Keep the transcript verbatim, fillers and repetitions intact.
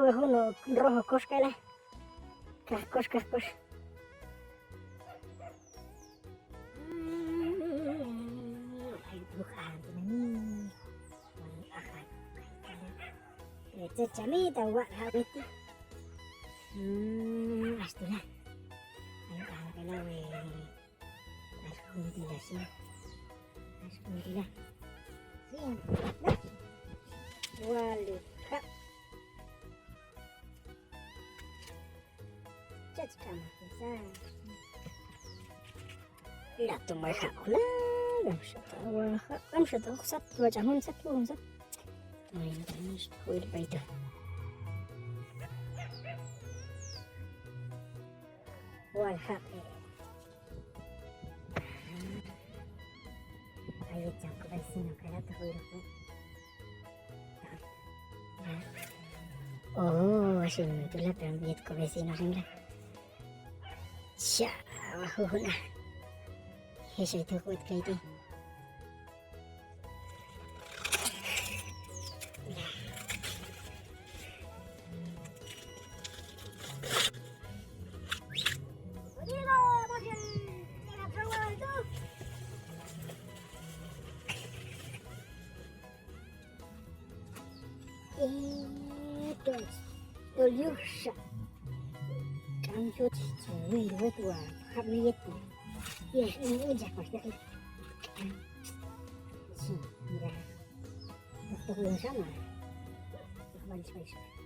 Jun no' rojo kox kay la. Kaj kox, kaj kox. Ay, tu ajan tu nani. Ajan. Ay, tzet chami ta wal jab'ej ti'. Mm, hasta la. Ay, ajan kay la we. Ax jun ti' la xin. Ax jun ti' la. Xin. Wal jab'. Chach k'ama, pues, ah. La tu' may jab' la, k'am xa ta wal jab', k'am xa ta joj sat, watx' an jun sat, jun sat. Ay, no, no, no, no, no, no, no. Wal jab', eh. Ay, yet cham ko vecino kay la tu' juy ruj. Oh, xin tu' la, pero yet ko vecino xin la. Cha, wal jujun a. Hex ay tu' juj kay ti'. Eh, tol, tol yuj xa. K'am yut chi wil wet wal jab' ni yet. Yej, in, in, ja, pues, ya, ya. Sí, mira. Toj, toj, yuj xa, ma. Toj, ma, yuj xa.